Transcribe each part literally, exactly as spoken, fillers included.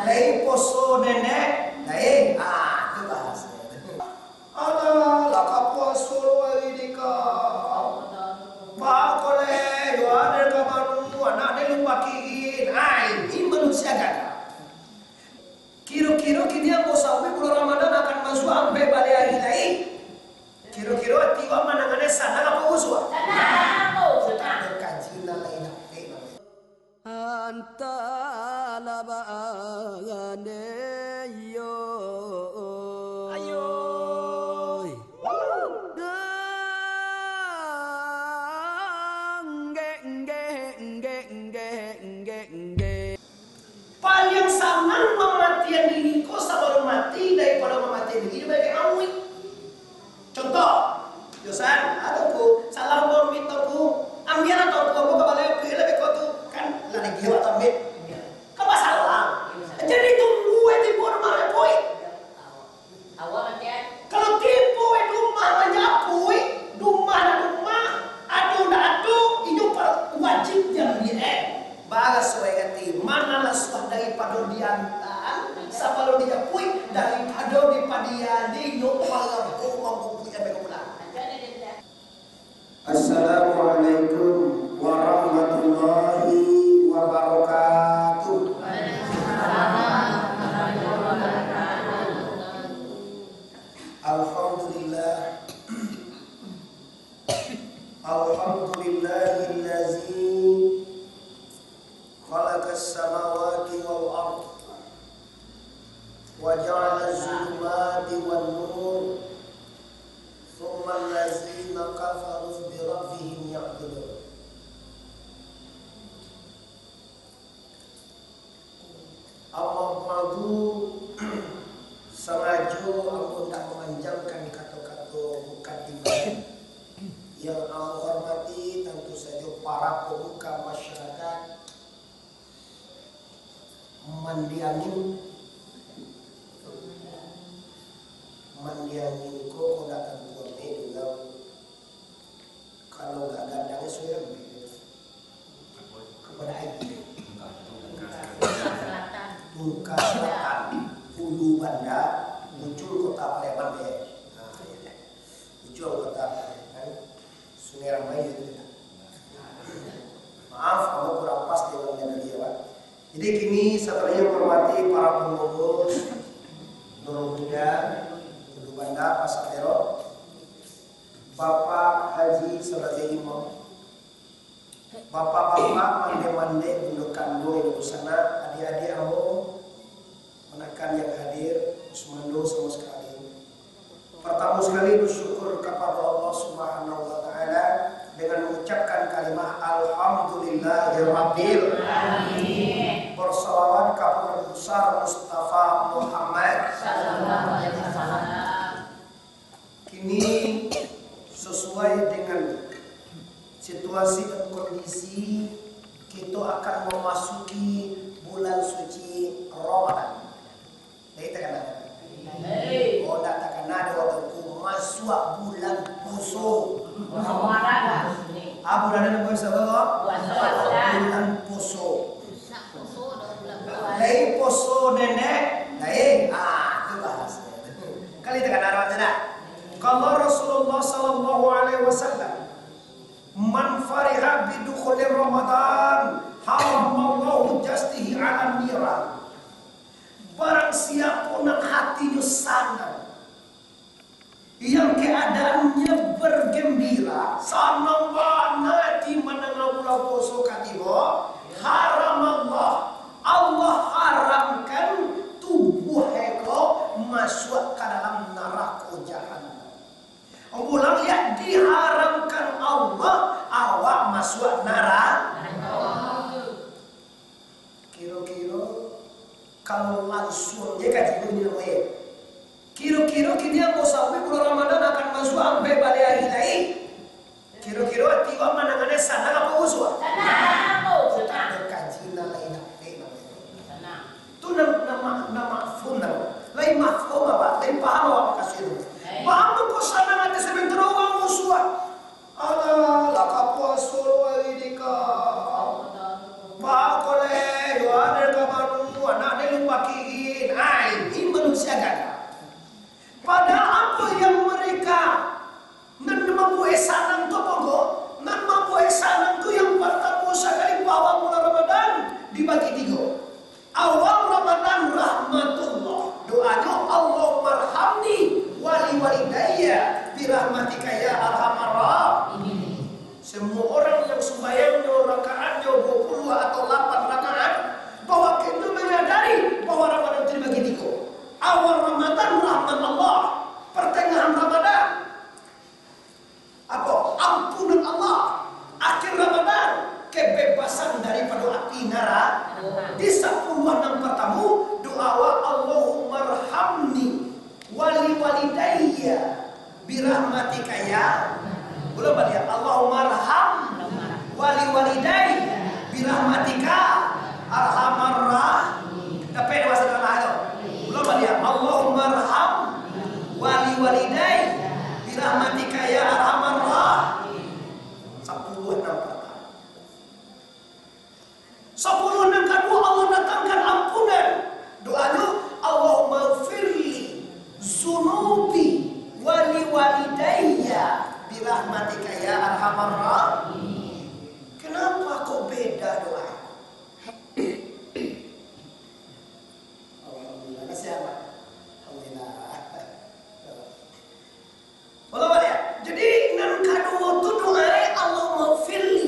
Lai poso nenek, lai, ah, tu bahaso. Alah, lah ka puaso lo ari ni ka. Ba koleh, yo ade ka manu, anak ni lupa kiin. Ai, ini manusia gagah. Kiro-kiro kini ambo sauik bulan Ramadan akan masuak ampek baleh ari lai. Kiro-kiro ati awak mandanganyo sanang apo rusuah? Sanang, Bu. Sanang. Kaji nan lain ape namonyo? Antala baagane yo. Ayo. Dang, gek, gek, gek, gek, gek, gek. Paliang sanang mamatian diri ko sabalun mati daripado mamatian diri jo baiak auik. Contoh, yo San, ado ko, salah ambo ambiak tu ko, ambiaklah tu ko, ambo ka balai apuik lah beko tu, kan lah lagi awak tu ambiak. Kan basalah. Jadi tunggu eh tibo rumah apuik. Kalau tibo eh rumah manjapuik, rumah nak rumah, ado nak ado, inyo pa-, wajib diambiak eh. Baraso eh kati, mano lah suah daripado diantaan, sabalun dijapuik, daripado dipadiani, inyo parabo mambubuik eh beko pulang. Assalamualaikum warahmatullahi wabarakatuh. Alhamdulillah. Alhamdulillahillazi khalaqas samawati wal ard, wa ja'ala zulumati wan nur, tsumma allazina kafaru bi rabbihim ya'dilun. Amma ba'du, sangajo ambo indak mamanjangkan kato-kato mukadimah. Yang ambo hormati, tantu sajo para pamuka masyarakat, Mandi angin. Mandi angin ko, ko ndak tantu ameh dengan kalau nggak gadang sudah ameh. Kepada air. Tungka Selatan, Hulu Banda, Ujung Kota Pariaman deh. Nah, iya deh. Ujung Kota Pariaman. Sungai Ramai itu. Maaf, kalau kurang pas dengan negeri ya, Pak. Jadi kini, setelah yang menghormati para pengurus Nurul Huda, Hulu Banda, Pasar Terok, Bapak Haji sebagai imam, Bapak-bapak, mandeh-mandeh, bundo kanduang, ibu sanak, adik-adik ambo, ponakan yang hadir, Usmando sama sekali. Pertama sekali bersyukur kepada Allah Subhanahu wa Ta'ala dengan mengucapkan kalimat Alhamdulillahirabbil Alamin. Bersalawat kepada Besar Mustafa Muhammad. Kini, sesuai dengan situasi dan kondisi, kito akan mamasuki bulan suci Ramadan. Jadi, takana? Oh, ndak takana doh, wakatu masuak bulan puaso. Ramadan. Ah, bulan nan puaso ko? Puaso. Bulan puaso. Lai puaso nenek, lai, ah, tu bahaso. Kali takana doh, tu dah. Qala Rasulullah sallallahu alaihi wasallam, "Man fariha bi dukhuli Ramadan, harramallahu jasdihi 'alan niran." Barang siapo nan hatinyo sanang, yang keadaannyo bergembira, sanang bana ati mandanga bulan puaso ka tibo, haram Allah, Allah haramkan tubuah e ko masuak ka dalam narako Jahannam. Ulang liak, diharamkan Allah awak masuak nara-, Kiro-kiro, kalau lansuang je ka tibo ni namo e. Kiro-kiro kini ambo sauik bulan Ramadan akan masuak ampek baleh ari lai. Kiro-kiro ati awak mandanganyo sanang apo rusuah? Sanang, Bu. Sanang. Kaji nan lain ape namo e? Sanang. Tu nan, nan ma-, nan mafhum nan. Lain mafhum awak, lain paham awak makasuik tu. Lain. Paham tu kok sanang ati sementaro urang rusuah. Alah, lah ka puaso lo ari ni ka. Ba koleh, yo ade ka manu, anak ni Pakirin, ah, ini manusia gagah. Padahal apo yang mereka nan mambuek sanang tu, apo ko? Nan mambuek sanang tu yang partamo sakali bahwa bulan Ramadan dibagi tigo. Awal Ramadan rahmatullah, doanyo, "Allahummarhamni wali walidayya birahmatika ya arhamar rahimin." Semua orang yang sumbayangnyo rakaatnyo dua puluh atau lapan rakaat, bahwa kito menyadari bahwa Ramadan itu dibagi tigo. Awal Ramadan rahmat Allah, pertengahan Ramadan apo? Ampunan Allah, akhir Ramadan kebebasan daripado api nara-, di sapuluah nan partamo doa wa Allahummarhamni wali walidayya birahmatika ya. Ulang baliak, Allahummarham wali walidayya birahmatika arhamar rah-, dapek dewasa dalam hal tu. Ulang baliak, Allahummarham wali walidayya birahmatika ya arhamar rah-, sapuluah nan partamo. Sapuluah nan kaduo Allah datangkan ampunan. Doanyo, "Allahummaghfirli zunubi wali walidayya birahmatika ya arhamar rahimin." Kenapa kok beda doa? Alhamdulillah, kasih apa? Alhamdulillah. Ulang baliak. Jadi, nan kaduo tu doa, "Allahummaghfirli."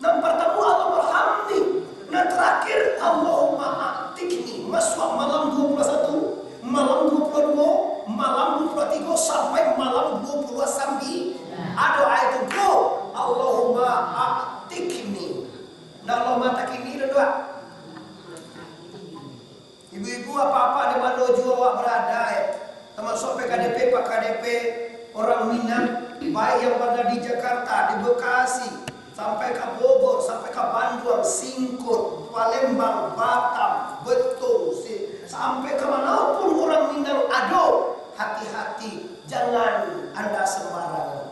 Nan partamo, "Allahummarhamni." Nan tarakhir, "Allahumma a'tiqni." Masuak malam dua puluh satu, malam dua puluh dua, malam dua puluh tiga, sampai malam dua puluh sambilan. Ado ayat tu, "Allahumma a'tiqni." Nah, Allahumma a'tiqni tu doa. Ibu-ibu, apak-apak, di mano juo awak barada, eh, tamasuak P K D P, Pak K D P, orang Minang, baik yang barada di Jakarta, di Bekasi, sampai ka Bogor, sampai ka Banduang, Singkot, Palembang, Batam, Betong, si-, sampai ka mano pun orang Minang ado, hati-hati, jangan anda sembarangan.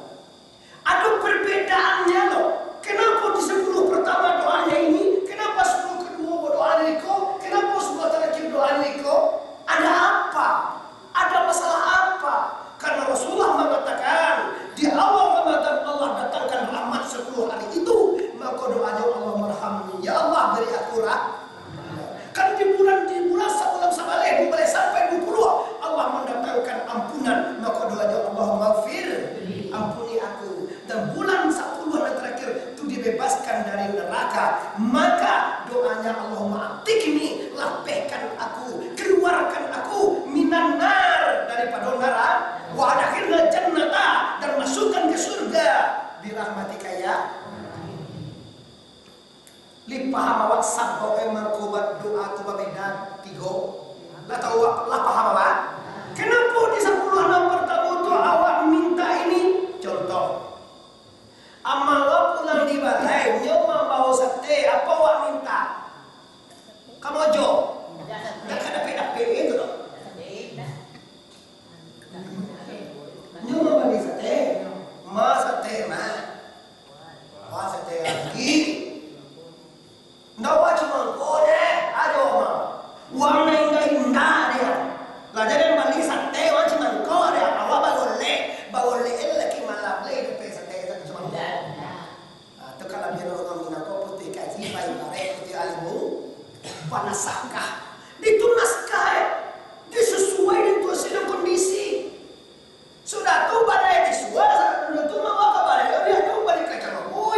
Ado perbedaannyo lo. Kenapo di sapuluah partamo doanyo ini? Kenapo sapuluah kaduo doanyo iko? Kenapo sapuluah tarakhir doanyo iko? Ada apa? Ada masalah apa? Karena Rasulullah mangatakan, di awal Ramadan Allah datangkan rahmat sapuluah hari itu, maka doanyo, "Allahummarhamni, ya Allah, beri aku rah-." Kan di bulan, di bulan sabulan sabaleh, dua baleh sampai dua puluah, Allah mandatangkan ampunan, maka doanyo, "Allahummaghfir, ampuni aku." Dan bulan sapuluah nan tarakhir tu dibebaskan dari neraka, maka doanyo, "Allahumma a'tiqni, lapehkan aku, keluarkan aku, minan nar, daripado nara-, wa adkhilnal jannata, dan masukkan ke surga, birahmatika ya." Lai paham awak, sabab emang kobat doa tu babeda tigo? Lah tahu awak, lah paham awak? Kenapo di sapuluah nan partamo tu awak minta ini? Contoh, ama awak pulang di balai, nyo mambawo sate, apo awak minta? Kamojo. Ndak ka dapek-dapek itu doh. Nyo mambali sate, ma, sate, ma. Ma, sate lagi. Ndak, wa cimangko deh, ajo ma. Uang nan indak-indak deh. Lah jadi bali sate, wa cimangko deh. Awak bagolek, bagolek lagi malam lai dapek sate satu cimangko. Ah, tu kalabiahan urang Minang ko, putuih kaji, baik barek, putuih alimu, banaskah. Itu naskah, eh, disasuai dengan situasi dan kondisi. Sudah tu, balai disual, sudah tu, mawa ka balai, dia tu bali kacang bogor,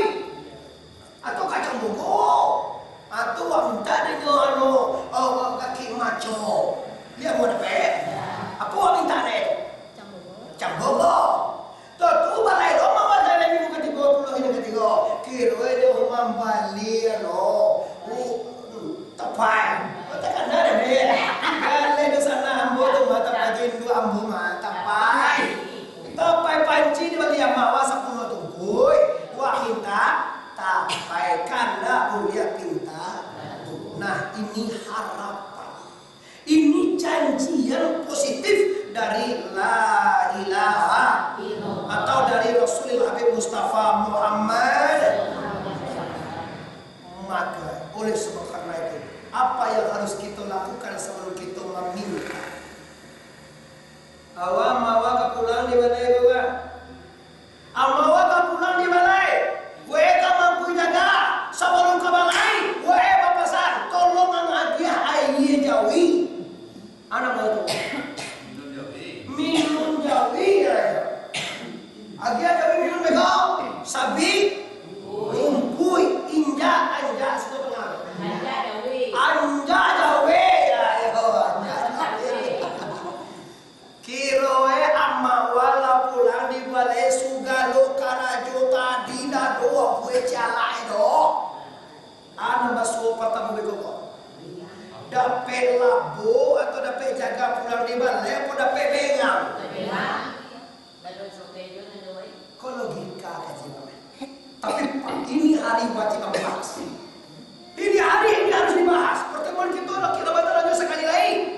atau kacang bogor, atau wak mintak dengan anu, oh, kaki maco. Dia mau dapek? Apa wak mintak dek? Kacang bogor. Tantu balai lo mambali minggu katigo, puluah hari katigo. Kiro inyo mambali, ano, u-, tapai. Takana deh, be. Galeh di sana ambo tu mah, tapai tu induak ambo mah, tapai. Tapai panci dibali ama wak sapuluah tungkuik. Wak mintak tapai, kandak buliah pinta. Nah, ini harapan. Ini janji yang positif dari la ilaha illallah atau dari Rasulullah Habib Mustafa Muhammad. Maka, oleh sebab karena itu, apa yang harus harus kito lakukan sabalun kito maminta? Awak mawa ka pulang di balai ko, Pak? Amawa ka pulang di balai, wae ka mangku jaga, sabalun ka balai, wae bapasan, tolong ang agiah aia jawi. Anak baru tu. Minum jawi, ya. Agiah jawi minum beko, sabik, rumpuik, injak, anjak, sudah pengaruh. Anjak jawi. Anjak jawi, ya, ya, anjak jawi. Kiro e, amawa lah pulang di balai, sugalo karajo tadi ndak ado ampua cialak e doh. Anak basuo partamo beko ko. Dapek labo atau dapek jaga pulang di balai, apo dapek bengang? Ko logika kaji, Pak. Tapi, Pak, ini hari wajib dibahas. Ini hari ini harus dibahas. Pertemuan kito lah kira batal aja sakali lai.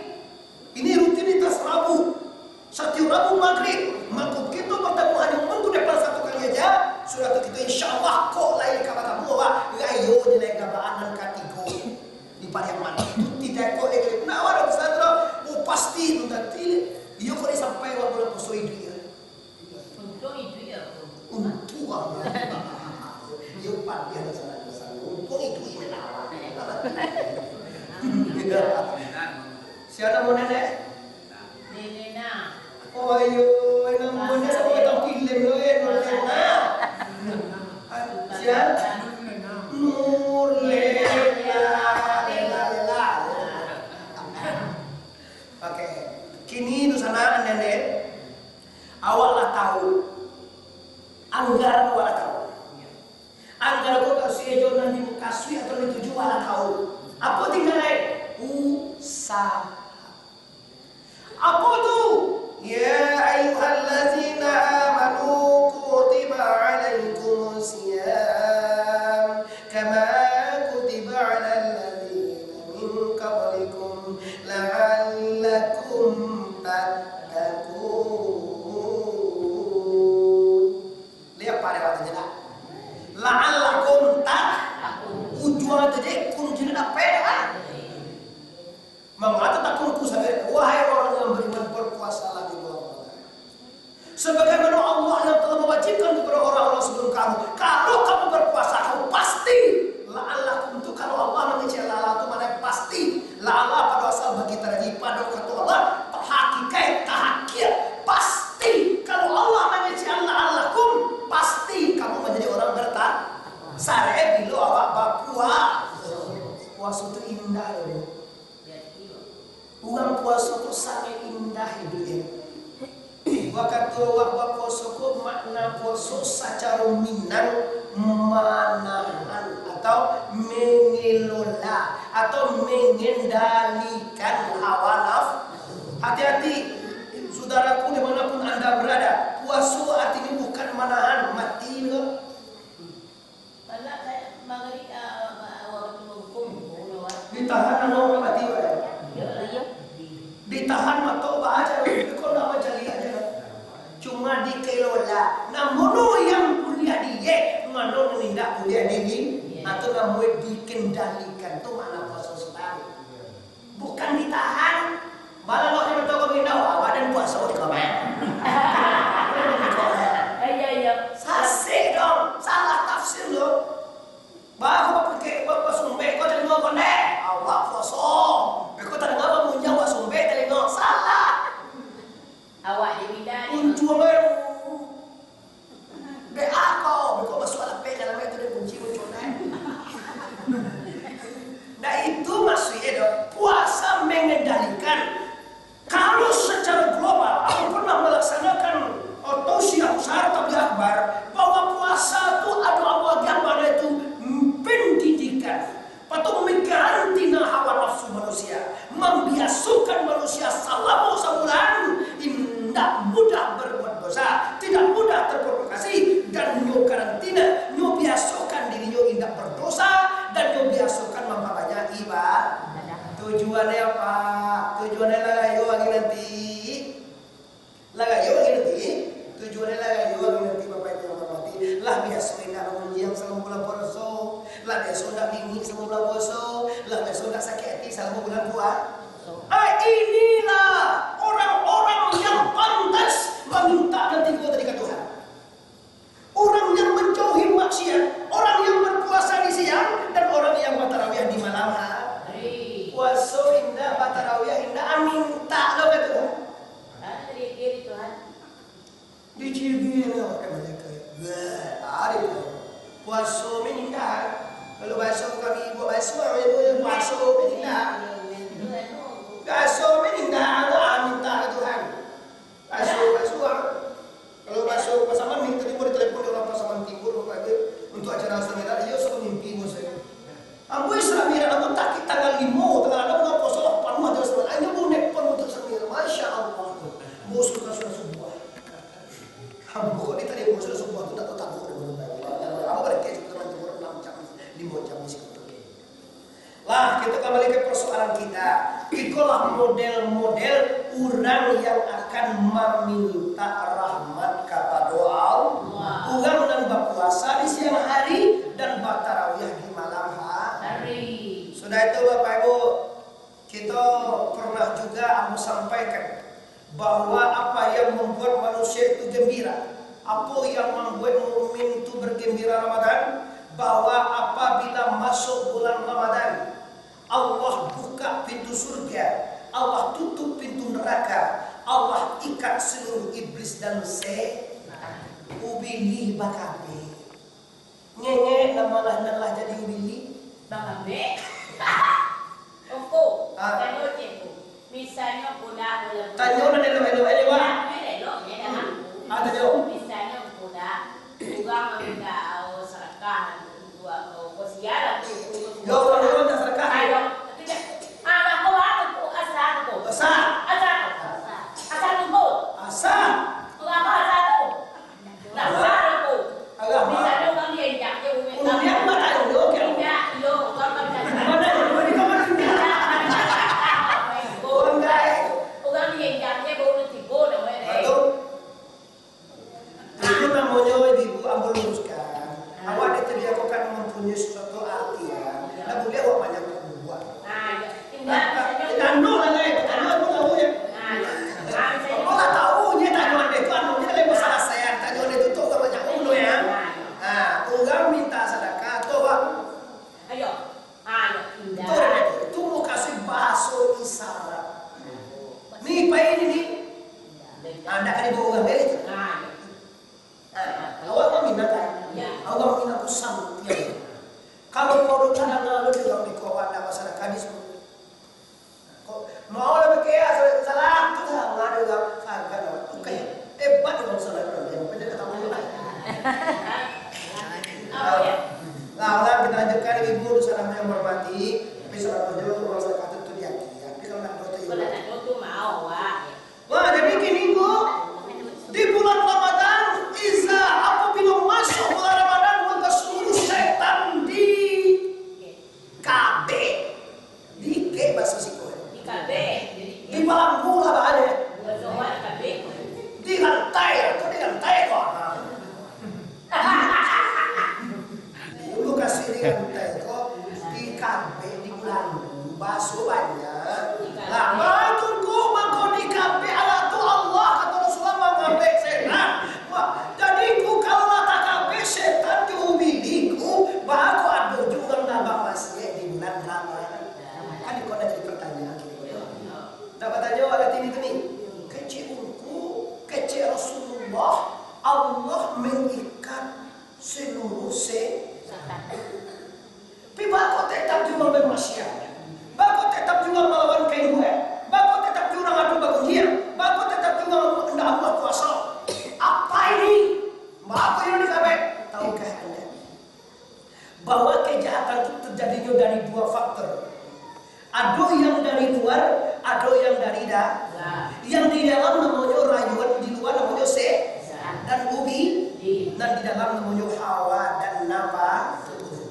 Ini rutinitas Rabu. Satiok Rabu magrib, mangko kito batamu hanya mangko depan satu kali aja. Sudah tu kito insyaallah kok lai ka batamu, awak rayo je lai gabaan nan katigo di Pariaman. Tidak kok lai, nak awak dah besar tu, oh, pasti tu nanti. Iyo kok disampai awak bulan puasa itu ya. Untuak iduik apo? Untuak apo? Iyo, padiah lah sanak-sanak. Untuak iduik lah awak. Sia namo nenek? Nenena. Oh, iyo, namo nenek samo macam filem lo, eh, Nurlena. Ah, sia? Nurlena. Lela, lela. Oke. Kini tu sanak, nenek. Awak lah tahu. Anggaran awak lah tahu. Anggaran ko kasuik jo nan dikasuik atau dituju awak lah tahu. Apo tingga lai? Usaha. Apo tu? Ya ayyuhallazina amanu kutiba alaikumus siyam kama kutiba alal ladzina min qablikum la'allakum tattaqun. Lihat pada waktu je lah. La'allakum tat-, ujung tu je, kunci nak dapek lah. Mangata takun ku sabe, wahai orang yang beriman, berpuasalah di bulan Ramadan. Sebagaimana Allah yang telah mewajibkan kepada orang-orang sebelum kamu. Kalau kamu berpuasa, kamu pasti. La'allakum tu, kalau Allah mangecek la'alla tu, maknanya pasti. La'alla pado asal bagi taraji, pado kato Allah, tahakikaik, tahakiak, pasti. Kalau Allah mangecek la'allakum, pasti kamu manjadi orang berta-, sare bilo awak bapuaso. Puaso tu indah, yo. Urang puaso ko sangaik indah iduiknyo. Wakato awak bapuaso ko, makna puaso sacaro Minang manahan atau mengelola atau mengendalikan hawa naf-, hati-hati, saudaraku, di mana pun anda berada, puaso artinyo bukan manahan, mati ko. Ditahan namo mati, Pak. Ditahan mato baca, kok ndak mancaliak aja. Cuma dikelola. Namono yang kuliah di ye, mano nan indak kuliah di ni, atau namo dikendalikan, tu makna puaso sutang. Bukan ditahan. Malah awak ni betul kami tahu, awak dan puasa di kamar. Iya, iya. Sasik dong, salah tafsir lo. Baru bapikir, ba-, basumbek ko talingo ko ndeh. Awak puasa. Beko talingo bamunyi awak sumbek talingo. Salah. Awak je pindah ni. Untuang baru. Dek ako, beko masuak lapeh dalam itu dek kunci muncul, eh. Nah, itu maksudnya doh. Puasa mengendalikan. Kalau secara global, aku pernah melaksanakan, eh, tausiah besar tabligh akbar, bahwa puasa tu ado ambo agiah makna itu pendidikan. Patuh mangkarantina hawa nafsu manusia, mambiasokan manusia salamo sabulan, indak mudah berbuat dosa, tidak mudah terprovokasi, dan nyo karantina, nyo biasokan dirinyo indak berdosa, dan nyo biasokan mampabanyak ibadah. Tujuannyo apa? Tujuannyo lah rayo ari nanti. Lah rayo ari nanti, tujuannyo lah rayo ari nanti, Bapak Ibu yang hormati. Lah biaso indak bamunyiang salamo bulan puaso, lah biaso indak bingik salamo bulan puaso, lah biaso indak sakik ati salamo Bulan puasa. Ah, inilah orang-orang yang pantas maminta dan tigo tadi ka Tuhan. Orang yang menjauhi maksiat, orang yang berpuasa di siang, dan orang yang batarawiah di malam hari. Puaso indak, batarawiah indak, ah, minta lo ka Tuhan. Dicigir lo, eh, malaikat. Beh, ari tu. Puaso minta. Kalau baso kami buat baso, ibu puaso minta. Baso minta, Allah minta ka Tuhan. Baso, baso. Kalau baso Pasaman, minta di telepon orang Pasaman Timur, Bapak Ibu, untuk acara Isra Mi'raj, iyo, satu mimpi, bos, eh. Ambo Isra Mi'raj, ambo takik tanggal limo, tanggal anam, ambo poso lah panuah acara Isra Mi'raj. Akhirnya ambo nelpon untuk Isra Mi'raj. Masya Allah, tu. Ambo suka sudah subuh. Ambo kok ditanya ambo sudah subuh, tu tak tahu, tak tahu. Ambo berarti teman-teman enam jam, lima jam di situ. Lah, kita kembali ke persoalan kita. Ikolah model-model urang yang akan maminta rahmat kapado Allah. Urang nan bapuasa di siang hari dan batarawiah di malam ha-, hari. Sudah itu, Bapak Ibu, kita pernah juga ambo sampaikan bahwa apa yang membuat manusia itu gembira, apa yang membuat mukmin itu bergembira Ramadan, bahwa apabila masuk bulan Ramadan, Allah buka pintu surga, Allah tutup pintu neraka, Allah ikat seluruh iblis dan setan. Ubilih bakabeh. Ngenyek, nan malah, nan lah jadi ubili. Bang Ambek. Ongko, ah, tanyo je ko. Misalnyo pula, pula, pula. Tanyo nan elok-elok, eh, Wak. Nah, elok, eh, dah. Hmm. Ah, tanyo. Misalnyo pula, urang maminta, oh, sadakah, dua, oh, ko sia lah, ko, ko, ko, ko. Yo, urang-urang minta sadakah. Ayo, tapi dah. Ah, lah, ko, ah, ko, asa, ko. Asa. Asa, ko. Asa, ko. Asa. Urang ko asa, ko. Lah, salah tu. Alah, Mak. Misalnyo urang dienjak je, urang. Urang yang batanyo, kan? Indak, iyo, urang batanyo. Batanyo, di kamar indak. Indak, urang batanyo. Urang gaek. Urang dienjak je, baru tibo, namonyo, eh. Batua. Itu namonyo, Ibu, ambo luruskan. Ah. Awak di tadi aku kan mempunyai suatu artian. Iyo. Ndak buliah awak banyak buat. Ah, iyo. Nah, anu lah, Nay, anu aku tahu, ya. Aku lah tahu, ya, tanyo ande tu, anu, dia lain masalah saya, tanyo ande tu, tu, banyak anu, ya. Nah, urang minta sadakah, tu, Pak. Ayo. Ayo, indak. Itu, itu mau kasih bahaso isyarat. Ni, pai ni, ni. Anda kan dibawa urang, ya, itu. Nah, awak maminta, kan? Ya. Awak maminta ku santiang. Kalau kau udah kadang lalu di urang di kawan, ndak masalah, kadis. Kok mau lah pakai ya, salah, salah, tu salah, nggak ada orang, salah, nggak ada orang. Oke, hebat orang salah, orang yang benar kata orang lain. Nah, ulang kita lanjutkan, Ibu, salam yang hormati, tapi salam dulu, orang salah kata tu di hati, ya. Tapi kalau nak doa tu, kalau nak doa tu mau, Wak. Wah, jadi kini, Bu, di bulan Ramadan, iza, apabila masuk bulan Ramadan, maka seluruh setan di K B. Dikek baso siko. Di K B. Di palambu lah, Pak, ado. Di lantai, atau di lantai ko. Dulu kasih di lantai ko, di K B, di palambu, baso banyak. Lah, mangko ko, mangko di K B, alah tu Allah, kato Rasulullah, mangambek setan. Wah, jadi ku kalau lah takabek setan jo ubili ku, baa kok ado jo urang nabang masiak di bulan Ramadan. Kan iko lah jadi pertanyaan kini. Ndak batanyo arati ni tu ni. Kecek ungku, kecek Rasulullah, Allah mengikat seluruh se-, Tapi bako tetap juo urang bamaksiat, bako tetap juo urang malawan kain buek, bako tetap juo urang ado bagunjiang, bako tetap juo urang indak amuah puaso. Apa ini? Bako yang dikabek? Tahukah anda bahwa kejahatan itu terjadinyo dari dua faktor? Ado yang dari luar, ado yang dari da-, yang di dalam namonyo rayuan, di luar namonyo se-, dan ubi, nan di dalam namonyo hawa dan napa-,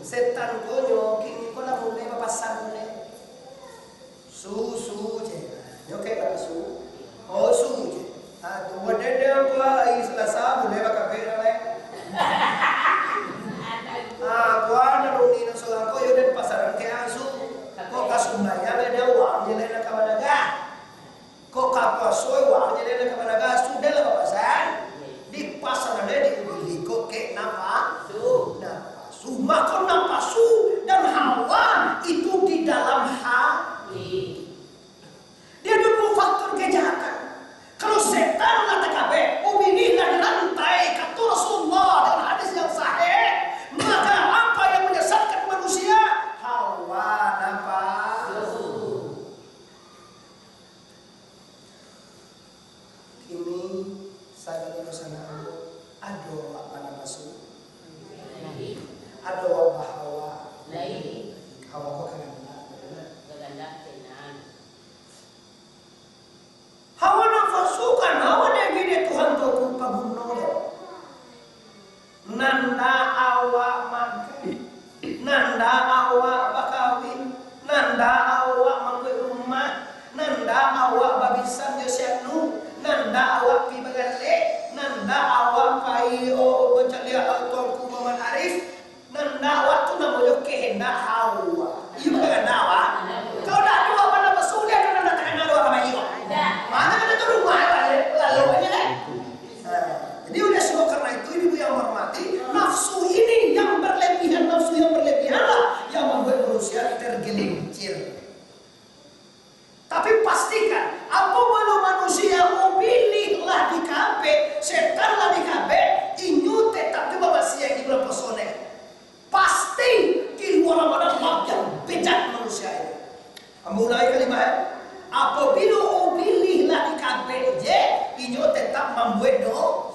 setan ko nyo kini ko lah mulai bapasan mulai. Susu je. Nyo kek lah su. Oh, su je. Ah, tu wadah dia ko lah, ai Selasa, mulai bakabek lah, lai. Ah, kuan, anu ni, nan sorang ko, yo, den pasaran ke asu. Ko ka sumbayang, yo, den, wah. Kalimat, apabilo ubilih lah dikabek je, inyo tetap mambuek do-,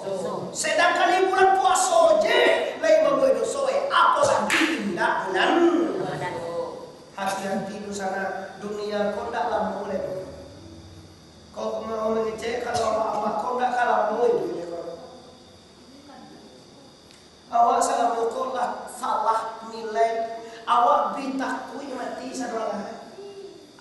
sedangkan di bulan puaso je, lai mambuek doso, eh, apalagi indak bulan. Hati-hati tu sana, dunia ko ndak lamo lai. Kau mau mangecek, kalau awak ko ndak ka lamo iduik ko. Awak salamo ko lah salah nilai, awak bi takuik mati sadolah.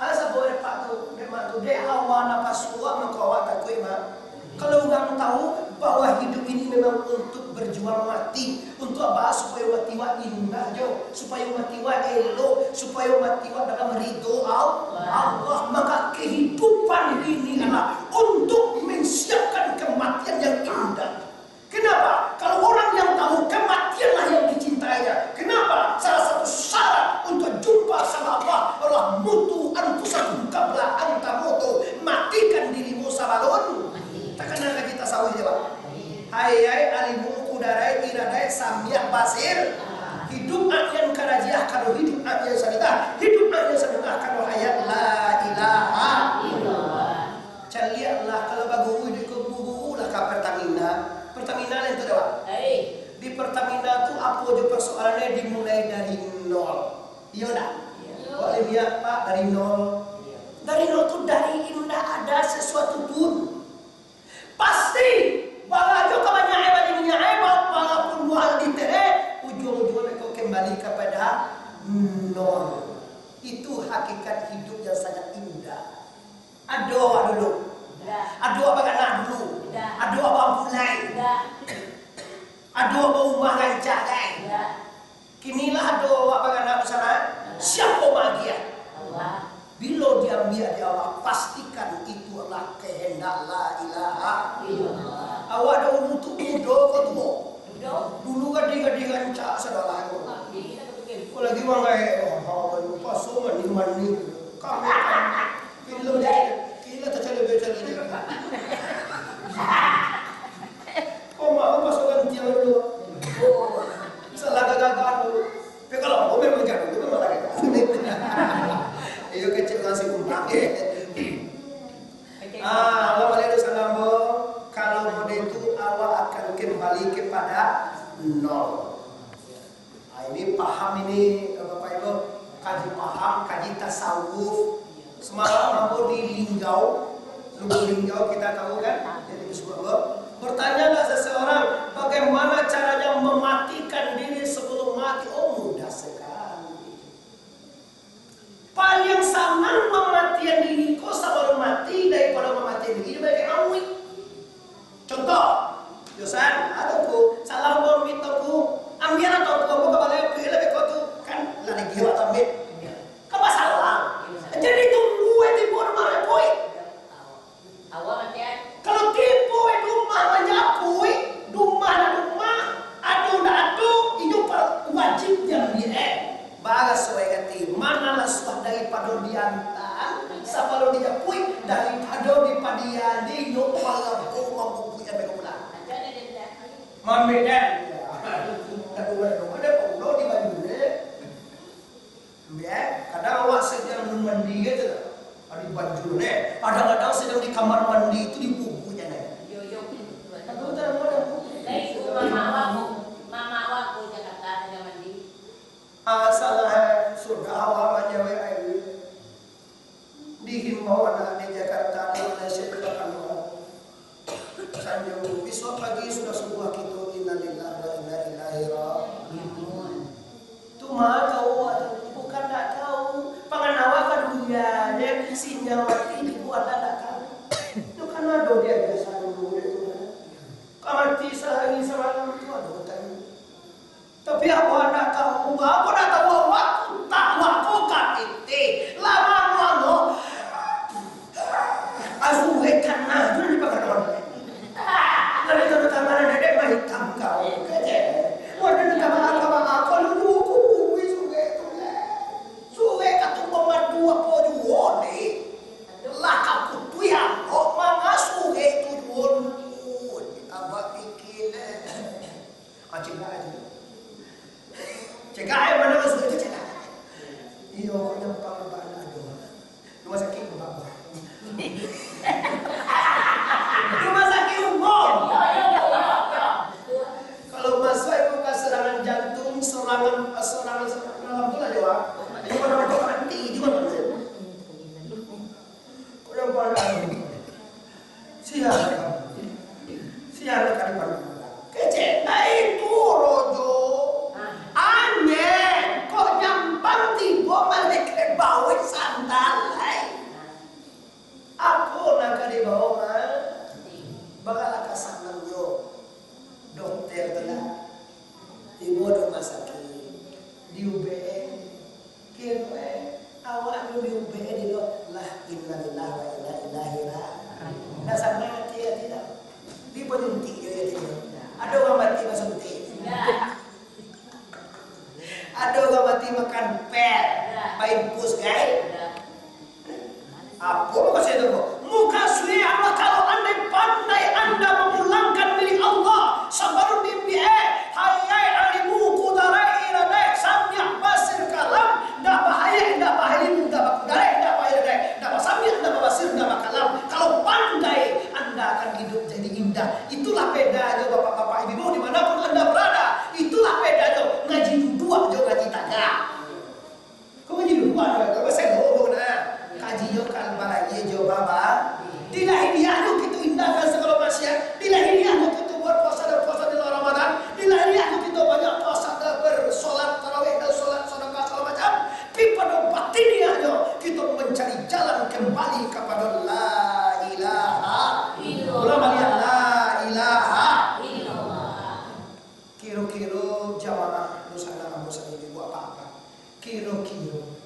Alah sabab dek pak tu, dek mak tu, dek hawa napasu awak, mako awak takuik, Mak. Kalau urang tahu bahwa hidup ini memang untuk berjuang mati, untuk apa? Supayo mati wak indah jo, supayo mati wak elok, supayo mati wak dalam ridho Al-, Allah. Maka kehidupan ini adalah untuk menyiapkan kematian yang indah. Kenapa? Kalau orang yang tahu kematianlah yang dicintainya, kenapa? Salah satu syarat untuk jumpa sama Allah adalah mutu anfusakum qabla an tamutu, matikan dirimu sabalun. Takana kaji tasawuf je, Pak. Hai, hai, alimu, kudarai, iradai, samiah, basir. Hidup anian karajiah, kalau hidup anian sabita, hidup anian sabita, kalau hayat la ilaha illallah. Caliaklah, kalau baguru di guru lah ka Pertamina. Pertamina lah itu dah, Pak. Di Pertamina tu apo jo persoalannyo dimulai dari nol. Iyo ndak? Iyo. Awak lai liek, Pak, dari nol. Dari nol tu dari indak ada sesuatu pun. Pasti, barajo ka banyak air, banyak minyak air, walaupun buah di terek, ujung-ujungnya kau kembali kepada nol. Itu hakikat hidup yang sangat indah. Ado awak dulu. Ado awak baranak dulu. Ado awak bampulai. Ado awak barumah rancak, kan? Kini lah ado awak baranak basana. Siapo maagiah? Bilo diambiak dek Allah, pastikan itu adalah kehendak la ilaha illallah. Awak dahulu tu mudo ko tuo? Dulu gadih-gadih rancak sadolah ko. Ko lagi urang gaek, oh, paso mani-mani. Kami, kami. Kini lah tacalebek-calebek. Ko mah paso gantian dulu. Salah gagah dulu. Tapi kalau aku memang jago, itu memang lagi. Iyo, kecil masih kumpang. Ah, Allah balik dosa namo. Kalau mode tu, awak akan kembali kepada nol. Ah, ini paham ini, Bapak Ibu. Kaji paham, kaji tasawuf. Semalam ambo di Linggau, Lubuk Linggau kita tahu kan? Jadi di Subang Lo. Bertanyalah seseorang, bagaimana caranya mematikan diri sebelum mati? Oh, mudah sekali. Paling sanang mamatian diri ko sabalun mati daripado mamatian diri di baliak amik. Contoh, yo San, ado ko, salah ambo ambiak tongku, ambiaklah tongku ambo ka balai apuik lah beko tu, kan lah digiwak tu ambiak. Ka basalah. Jadi tunggu ai tibo rumah apuik. Kalau tibo ai rumah manjapuik, rumah lah rumah, ado ndak ado, inyo pa-, wajib diambiak, eh. Baraso ai kati, mana lah suah daripado diantaan, sabalun dijapuik, daripado dipadiani, inyo parabo mambubuik ambiak pulang. Mambedan. Ado rumah, ado pulo di Banyu, eh. Yo, kadang awak sadang mandi aja lah. Ado banjir, neh. Kadang-kadang sadang di kamar mandi tu dibubuiknyo, neh. Yo, yo. Tapi utara mana? Dari rumah mama awak, mama awak ka Jakarta, sadang mandi. Ah, salah, eh. Sudah awak manyawek air. Dihimbau anak di Jakarta, di Malaysia, di Pekanbaru. Sanjo, bisuak pagi sudah subuah kito, innalillahi wa inna ilaihi raji'un. Tu mah tahu, bukan ndak tahu. Pangan awak ka dunia, sinyal mati, bukan ndak tahu. Tu kan ado di ajasan dulu, tu kan. Ka mati sahari samalam tu ado tadi. Tapi awak ndak tahu, awak ndak tahu, awak tu tahu awak ko K T T. Lamo-lamo. Asuhe tanah tu di pakaron. Lalu taruh tangan dedek mah hitam kau. Kecek. Waduh, minta maaf, minta maaf. Kalau dulu aku bumi sungai tu lah. Sungai katu pemadu apa juo ni. Lah kaputuih awak mangasuhe tu juo. Abah pikir lah. Ah, cegak aja. Cegak aja, mana Sia, sia ka dipandu. Kecek, nah itu rojo. Aneh, kok nyampang tibo malaikat baweh sandal, hai. Apo nan ka dibawo, mah? Bagalah ka sanang jo dokter tu lah. Tibo di rumah sakit, diubek. Kiro, eh, awak tu diubek di lo lah, innalillahi wa inna ilaihi raji'un. Nah, sanang ati, ati dah. Di panyuntik jo ati tu. Ado urang mati basuntik. Ado urang mati makan pil, bainfus, gai. Apo mukasuik tu, ko? Mukasuik Allah, kalau andai pandai anda mamulangkan milik Allah, sabalun diambiak, hayai alimu, kudarai, iradai, samiak, basir, kalam, ndak bahayai, ndak bailimu, ndak bakudarai, ndak bairadai, ndak basamiak, ndak babasir, ndak bakalam. Kalau pandai, anda akan hidup jadi indah. Itulah bedanyo, bapak-bapak, ibu-ibu, di mana pun anda berada. Itulah bedanyo ngaji duduak jo ngaji tagak. Kau ngaji duduak, kau basalobok nah. Kajinyo kan balaie jo baba. Di lahiriahnyo kito indahkan sagalo maksiat. Di lahiriahnyo kito buat puasa dan puasa di luar Ramadan. Di lahiriahnyo kito banyak puasa dan bersolat tarawih dan solat sedekah segala macam. Tapi pado batiniahnyo kito mencari jalan kembali kepada la ilaha illallah. Ulang baliak, la ilaha illallah. Kiro-kiro jamaah nusantara muslim ibu apa-apa. Kiro-kiro,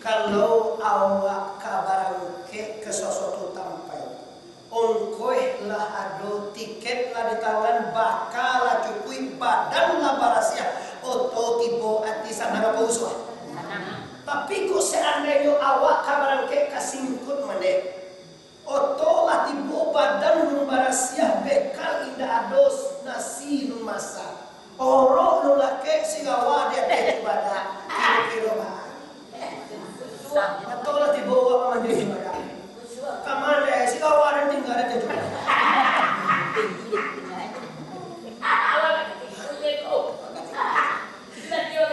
kalau awak ka barangkek ka sasuatu tampek, ongkoih lah ado, tiket lah di tangan, baka lah cukuik, badan lah barasiah, oto tibo, ati sanang apo usah? Tapi kok seandainyo awak ka barangkek ka Singkut Mandeh, oto lah tibo, badan lun barasiah, bekal indak ado, nasi lun masak, orok lun lakek, sirawa di ateh cubadak. Kiro-kiro, bah, oto lah tibo, awak ka manjua cubadak. Ka ma, sirawa den tingga di ateh cubadak.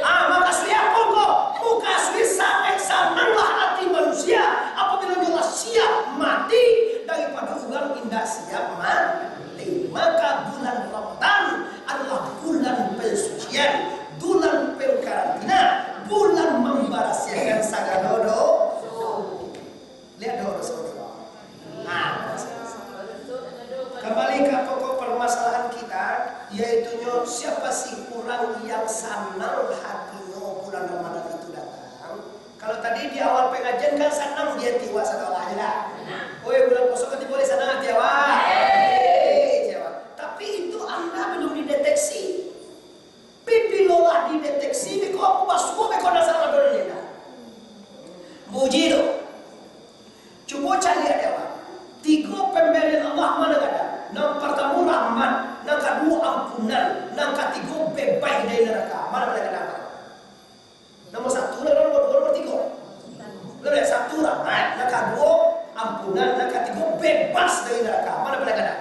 Ah, mukasuik apo ko? Mukasuik sanang-sananglah ati manusia apabila nyo lah siap mati daripado urang indak siap mati. Maka bulan Ramadan adalah bulan pensucian, bulan pengkarantina, bulan mambarasiahkan sagalo do-, Liek doh, doso-doso. Nah, kambali ka pokok parmasalahan kita, yaitunyo siapa sih urang yang sanang hatinyo bulan Ramadan itu datang? Kalau tadi di awal pengajian kan sanang di ati awak sadonyo lah. Oi, bulan puaso kan tibo, sanang ati awak. Hei, jawab. Tapi itu anda belum dideteksi. Pi, bilo lah dideteksi, beko aku basuo, beko dasar ado ni dah. Muji tu. Cubo caliak dek awak. Tigo pambarian Allah ma nan gadang? Nan partamo rahmat, nan kaduo ampunan, nan katigo bebas dari naraka. Ma nan paling gadang? Nomor satu lah, nomor duo, nomor tigo. Betul tak? Satu rahmat, nan kaduo ampunan, nan katigo bebas dari naraka. Ma nan paling gadang?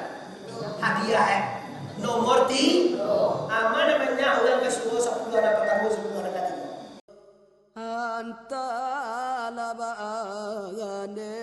Hadiah, eh. Nomor ti-, ah, ma nan banyak urang ka surugo, sapuluah nan partamo, sapuluah nan katigo. Antahlah bagane.